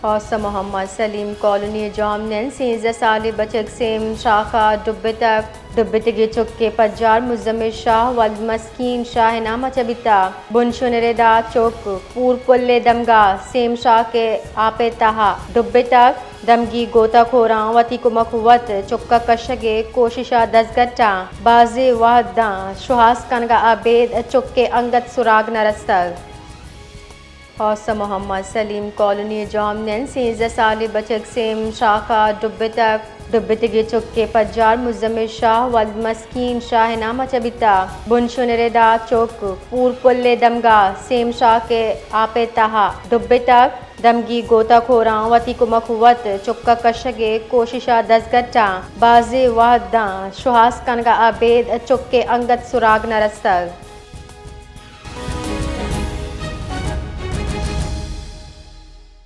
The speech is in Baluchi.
غوث محمد سلیم کالونی جہمنند، سیزدہ سالی بچک سیم شاخ ء ڈبتگ۔ ڈبتگیں چکے پجار مزمل شاہ ولد مسکین شاہ ء نام ء چہ بیتگ۔ بنشون ء ردا چک پور پل ء دمگا سیم شاخ ء آپ ء تہا ڈبتگ۔ دمگی گوتہ کوراں وتی کمک وت چک ء کشگ ء کوشش ء دزگٹاں بازیں وہداں شوہاز کنگ ء ابید چک ء انگت سراگ نہ رستگ۔ غوث محمد سلیم کالونی جہمنند، سیزدہ سالی بچک سیم شاخ ء ڈبتگ۔ ڈبتگیں چکے پجار مزمل شاہ ولد مسکین شاہ ء نام ء چہ بیتگ۔ بنشون ء ردا چک پور پل ء دمگا سیم شاخ ء آپ ء تہا ڈبتگ۔ دمگی گوتہ کوراں وتی کمک وت چک ء کشگ ء کوشش ء دزگٹاں بازیں وہداں شوہاز کنگ ء ابید چک ء انگت سراگ نہ رستگ۔